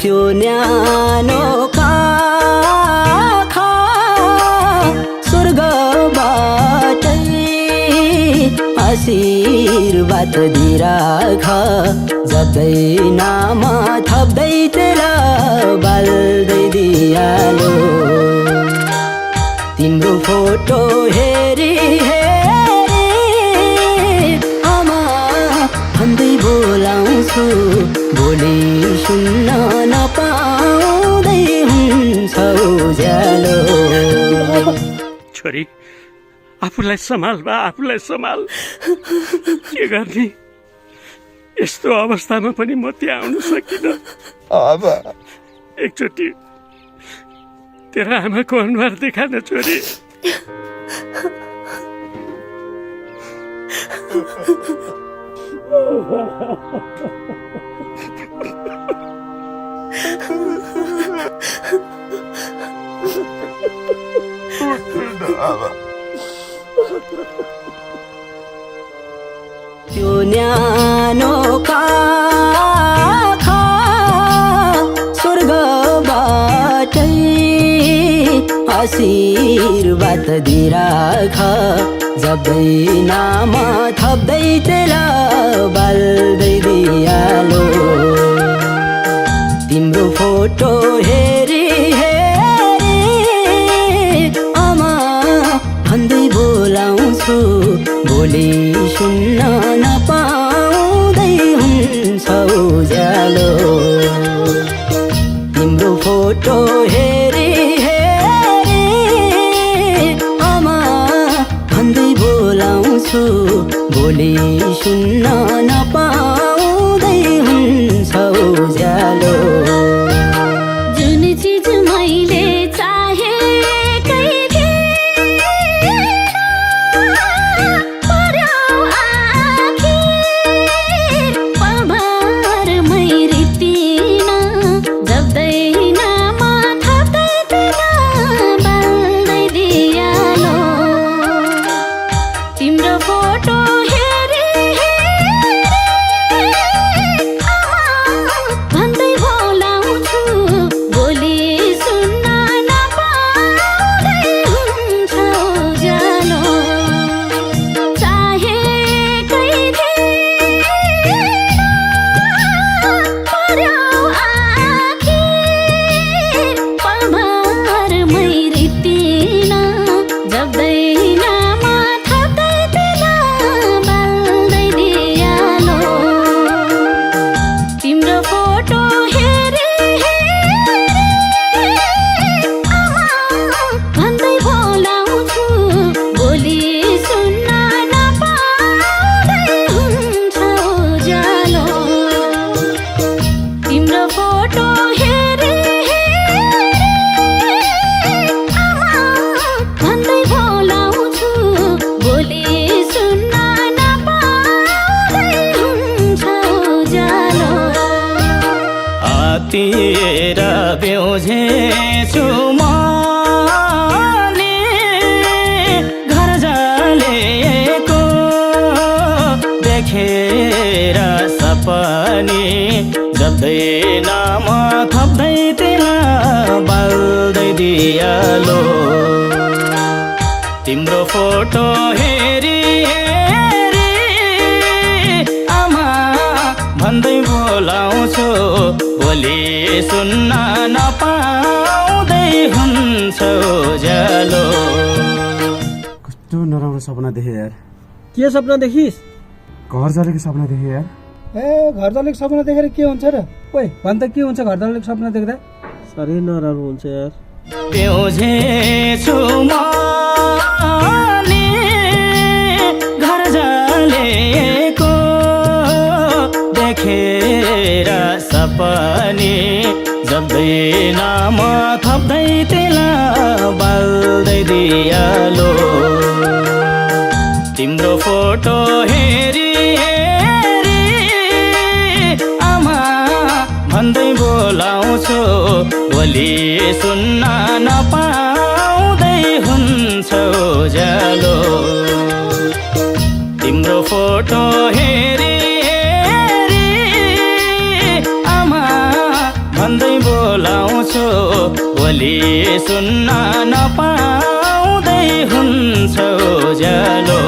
त्यो न्यानो काखा स्वर्गबाटै आशीर्वाद दिइराख जप्दै नाम थप्दै तेरा बाल्दै दियालो तिम्रो फोटो हेरी हेरी आमा भन्दै बोलाउँछु भोलि सुन्न नपाउँदै हुन्छ उज्यालो छोरी आफूलाई सम्हाल बा आफूलाई सम्हाल के गर्ने यस्तो अवस्थामा पनि म त्यहाँ आउन सकिनँ एकचोटि तेरा आमाको अनुहार देखान छोरी त्यो न्यानो काखा स्वर्गबाटै आशीर्वाद दिइराख जप्दै नाम थप्दै तेरा बाल्दै दियालो तिम्रो फोटो हेरी हेरी आमा भन्दै बोलाउँछु भोलि सुन्न नपाउँदै हुन्छ उज्यालो तिम्रो फोटो हेरी हेरी आमा भन्दै बोलाउँछु भोलि सुन्न नपाउँदै हुन्छ उज्यालो जुन चिज मैले चाहेकै थिएन पर्यो आखिर पलभरमै रित्तिन जप्दै नाम थप्दै तेरा बाल्दै दियालो तिम्रो फोटो हेरी भन्दै बोलाउँछु भोलि सुन्न नपाउँदै हुन्छ उज्यालो चाहेकै थिएन पर्यो आखिर पलभरमै रित्तिन जप्दै नाम थप्दै तेरा बाल्दै दियालो तिम्रो फोटो हेरी आमा भन्दै बोलाउँछु भोलि सुन्न नपाउँदै हुन्छ उज्यालो तिम्रो फोटो हेरी आमा भन्दै बोलाउँछु भोलि सुन्न नपाउँदै हुन्छ उज्यालो हातेर बेउझेछु मले घर जलेको देखेर सपनी जप्दै नाम थप्दै तेरा बाल्दै दियालो तिम्रो फोटो हेरी हेरी आमा भन्दै बोलाउँछु भोलि सुन्न नपाउँदै हुन्छ उज्यालो कस्तो नराम्रो सपना देखेँ यार के सपना देखिस् घर जलेको सपना देखेँ यार ए घर जलेको सपना देखेर के हुन्छ र ओइ भन त के हुन्छ घर जलेको सपना देख्दा साह्रै नराम्रो हुन्छ यार बेउझेछु मले घर जलेको देखेर सपनी जप्दै नाम थप्दै तेरा बाल्दै दियालो तिम्रो फोटो हेरी हेरी आमा भन्दै बोलाउँछु भोलि सुन्न नपाउँदै हुन्छ उज्यालो तिम्रो फोटो हेरी हेरी आमा भन्दै भोलि सुन्न नपाउँदै हुन्छ उज्यालो